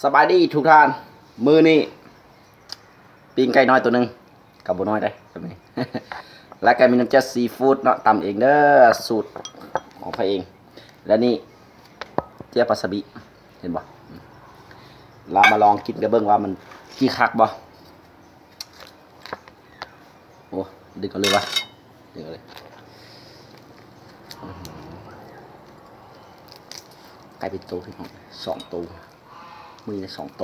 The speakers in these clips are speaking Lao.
ສະບາຍດີທຸກທ່ານ ມື້ນີ້ປີ້ງໄກ່ນ້ອຍໂຕໜຶ່ງ ກໍບໍ່ນ້ອຍເດ້ ແລ້ວກໍມີນ້ຳແຈ່ວຊີຟູດເນາະ ຕຳເອງເດີ ສູດຂອງຂ້ອຍເອງ ແລະນີ້ແຈ່ວປາສະບິ ເຫັນບໍ່? ລາວມາລອງກິນກັນເບິ່ງວ່າມັນຊິຄັກບໍ່? ໂອ້ ດຶງເອົາເລີຍວະ ດຶງເອົາເລີຍ ອື ໄກ່ເປັນໂຕພີ່ນ້ອງ ສອງໂຕ ມື້ນີ້ໄດ້ສອງໂຕ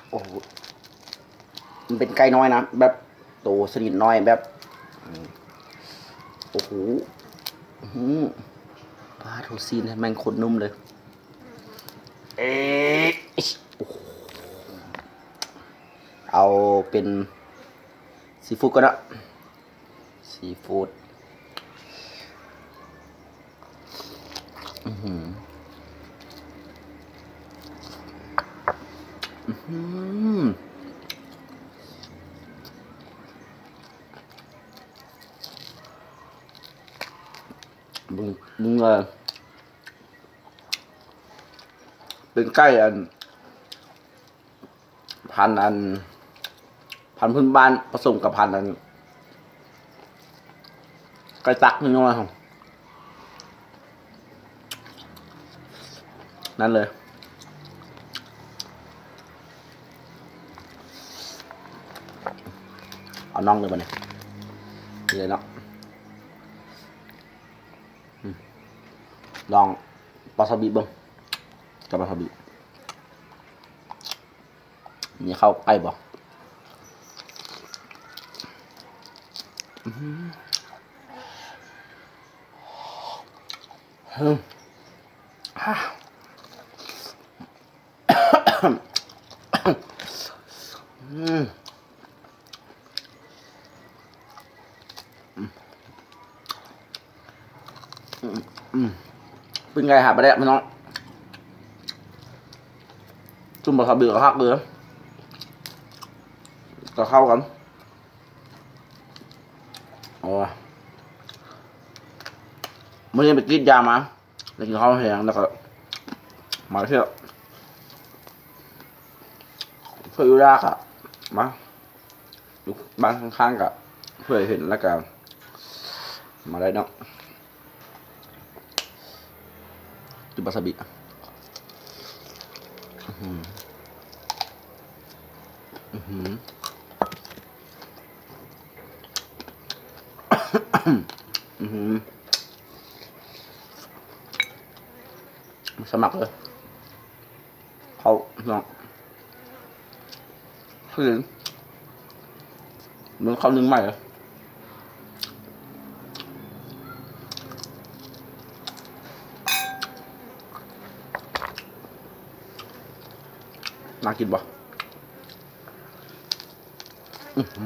ໂອ້ໂຫ ມັນເປັນໄກ່ນ້ອຍນະ ແບບໂຕຊະນິດນ້ອຍແບບ ອື ໂອ້ໂຫ ອື ປາໂທ ຊີ້ນແມ່ງໂຄດນຸ້ມເລີຍ ເອ ໂອ້ໂຫ ເອົາເປັນຊີຟູດກ່ອນເນາະ ຊີຟູດ ອືຫື ອືຫື ເບິ່ງ ເບິ່ງເລີຍ ເປັນໄກ່ອັນ ພັນອັນ ພັນພື້ນບ້ານປະສົມກັບພັນອັນ ໄກ່ຕັກນ້ອຍໆ ນັ້ນເລີຍ ເອົານ້ອງເລີຍບັດນີ້ ນີ້ເລີຍເນາະ ອືມ ລອງວາຊາບິເບິ່ງ ກັບວາຊາບິ ມີເຂົ້າໄກ່ບໍ່? ອືມ ອືມ ອືມ ອືມ ອືມ ເປັນໄງຫາປາແດກພີ່ນ້ອງ ຈຸ່ມປາຄາເບກະຄັກເລີຍ ກະເຂົ້າກັນ ໂອ້ຍ ມື້ນີ້ໄປກຣີດຢາງມາ ໄດ້ກິນເຂົ້າແຮງ ແລ້ວກໍມາທ່ຽວ ເພື່ອຢູ່ລາກະມາ ຢູ່ບ້ານຂ້າງໆ ກະເພື່ອເຫັນ ແລ້ວກະມາໄດ້ເນາະ ຈຸບວາຊາບິ ອືຫື ອືຫື ອືຫື ສະໝັກເລີຍ ເຂົ້າເນາະ ຄືເບິ່ງເຂົ້າໜຶ່ງໃໝ່ ໜ້າກິນບໍ່? ອືຫື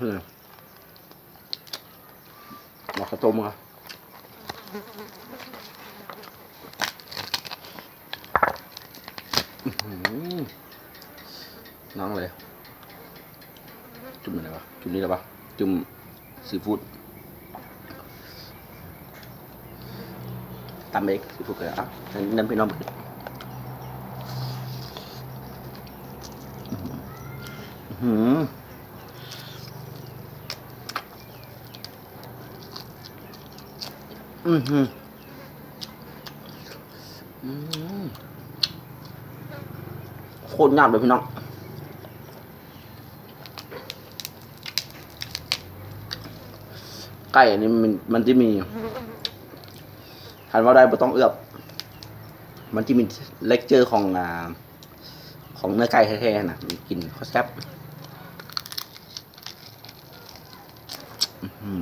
ເອີ ເອົາເຂົ້າຕົ້ມມາ ອືຫື ນັ່ງເລີຍ ຈຸ່ມອັນໃດວະ? ຈຸ່ມນີ້ໄດ້ປະ? ຈຸ່ມຊີຟູດ ຕຳເອງ ຊີຟູດກໍໄດ້ ເອົາ ນຳພີ່ນ້ອງ ອືຫື ອືຫື ອືມ ໂຄດຫຍາບເລີຍພີ່ນ້ອງ ໄກ່ອັນນີ້ມັນ ມັນຈະມີ ຄັນເວົ້າໄດ້ບໍ່ຕ້ອງເອືອບ ມັນຈະມີເທັກເຈີຂອງ ອ່າ ຂອງເນື້ອໄກ່ແທ້ໆ ນະ ກິນໂຄດແຊບ ອືຫື.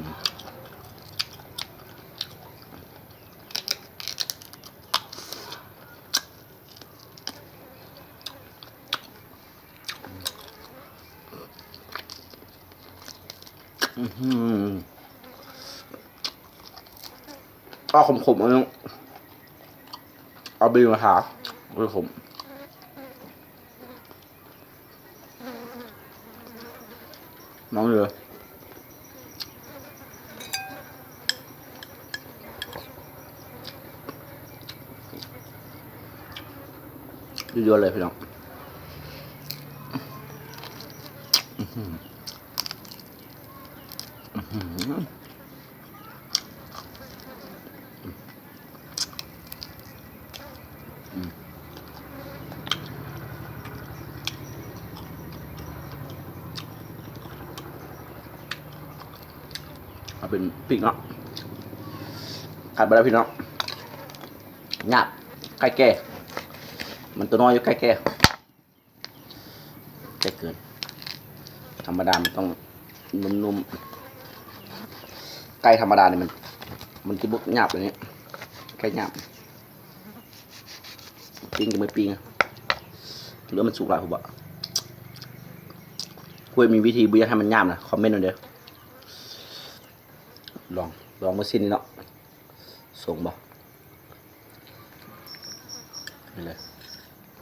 ອືຫື ເອົາຂົມໆ ອັນນີ້ ເອົາບີມາທາ ເອົາຂົມ. ນ້ອງເດີ ຢູ່ໆເລີຍພີ່ນ້ອງ. ອືມ ເອົາເປັນປີກເນາະ ຂາດບໍ່ໄດ້ພີ່ນ້ອງ ຍາກ ໄກ່ແກ່ ມັນຕົວນ້ອຍຢູ່ ໄກ່ແກ່. ໄກ່ເກີນ ທຳມະດາມັນຕ້ອງນຸ້ມໆ ໄກ່ທຳມະດານີ້ມັນ ມັນຊິບໍ່ຫຍາບປານນີ້ ໄກ່ຫຍາບ ປີ້ງກໍເມື່ອຍປີ້ງ ຫຼືວ່າມັນສຸກຫຼາຍ ຜູ້ບໍ່ ຂ້ອຍມີວິທີບໍ່ຢາກໃຫ້ມັນຫຍາບນະ ຄອມເມັນເອົາເດີ ລອງ ລອງເບິ່ງຊີ້ນນີ້ເນາະ ສົ່ງບໍ່? ນີ້ເລີຍ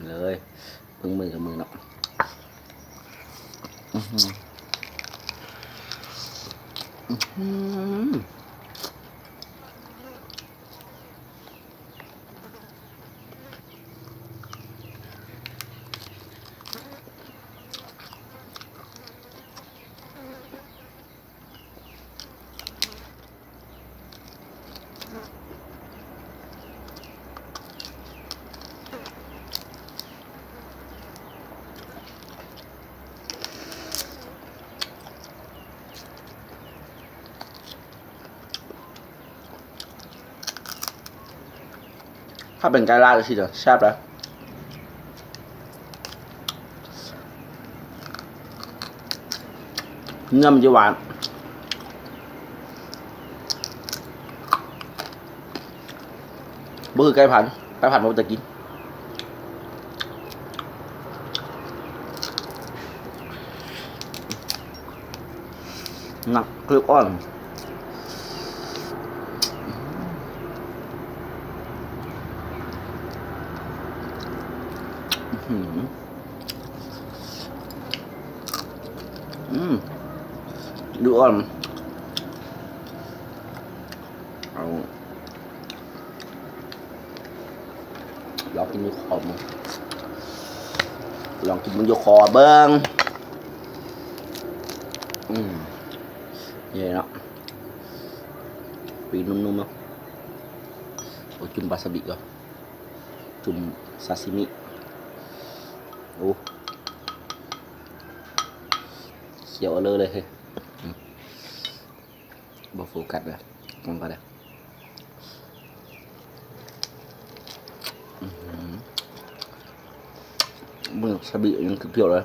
ເລີຍ ເບິ່ງມືກັບມືເນາະ ອື ອື. ຖ້າເປັນໄກ່ລາວຈັ່ງຊີ້ນະ ແຊບເລີຍ ເນື້ອມັນຈະຫວານ ບໍ່ຄືໄກ່ພັນ ໄກ່ພັນບໍ່ເປັນຕາກິນ. ໜັກ ຄືອ່ອນ ອື ອືມ ດູອ່ອນ ເອົາ ລອງກິນຢູ່ຄໍເບິ່ງ ລອງກິນເບິ່ງຢູ່ຄໍເບິ່ງ ອືມ ນີ້ເນາະ ປີ້ງນຸ້ມໆ ເນາະ ໂອ້ ຈຸ່ມວາຊາບິກ່ອນ ຈຸ່ມຊາຊິມິ ໂອ້ ຂຽວເລີຍເລີຍ ບໍ່ໂຟກັສເດີ ມັນກໍໄດ້ ອື ເບິ່ງຊາບິຍັງຂຽວເລີຍ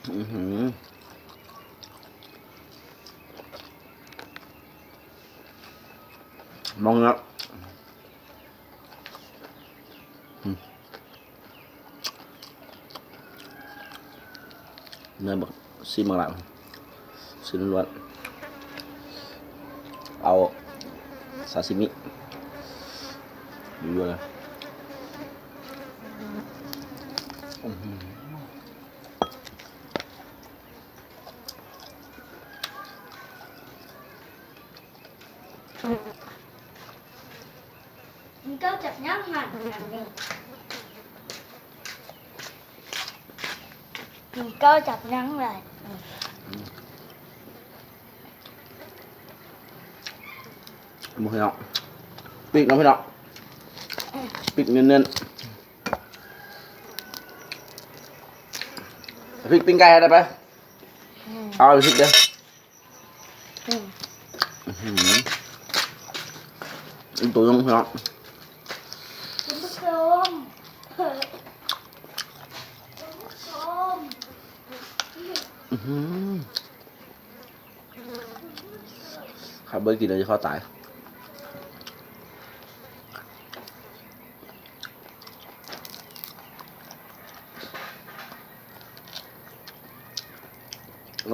ອື ມອງເນາະ ອືມ ເນື້ອບັກ ຊີ້ນບັກຫຼາ ຊີ້ນລ້ວນ ເອົາຊາຊິມິ ຢູ່ເລີຍ ອື. ເຈົ້າຈັບຫຍັງຫັ້ນ ເຈົ້າຈັບຫຍັງລະ ໝູພີ່ນ້ອງ ປີກເນາະພີ່ນ້ອງ ປີກເນັ້ນໆ ພລິກປີ້ງໄກ່ໃຫ້ໄດ້ໄປ ເອົາພລິກເດີ. ອືມ ອີກໂຕໜຶ່ງພີ່ນ້ອງ ທ່ານຜູ້ຊົມ ທ່ານຜູ້ຊົມ ອືມ ຄັນບໍ່ໄດ້ກິນແລ້ວຊິເຂົ້າຕາຍ.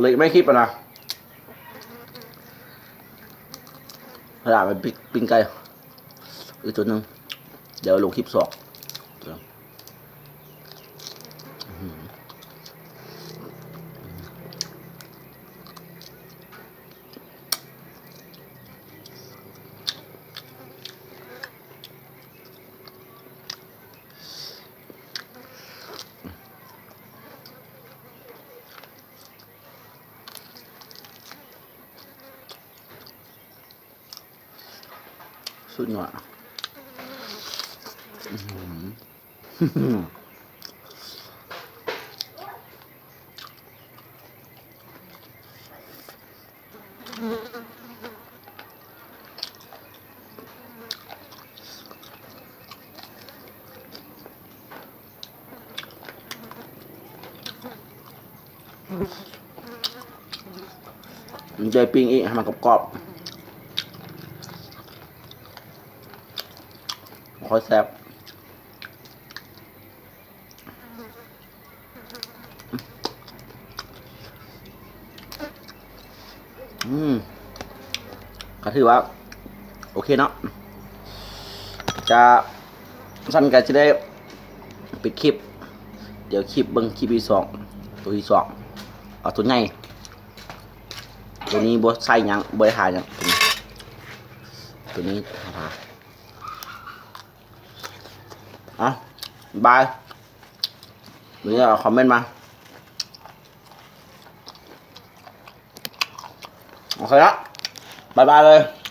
ເລະໄມ້ຄລິບຫັ້ນນະ ພາລາໄປປີ້ງ ປີ້ງໄກ່ ອີກຕົວໜຶ່ງ ດຽວລົງຄລິບສອງ. ສຸດຍອດ. ມັນຈະປີ້ງອີກໃຫ້ມັນກອບໆ ຄ່ອຍແຊບ. ອືມ ກໍຖືວ່າໂອເຄເນາະ ກະຊັ້ນກະຊິໄດ້ປິດຄລິບ. ດຽວຄລິບເບິ່ງຄລິບທີສອງ ໂຕທີສອງ ເອົາໂຕໃຫຍ່ ໂຕນີ້ບໍ່ໃສ່ຫຍັງ ບໍ່ໄດ້ທາຫຍັງ ໂຕນີ້ ໂຕນີ້ທາ ເອົາ ບາຍ. ມີຄອມເມັນມາ ໂອເຄລະ ບາຍບາຍເລີຍ.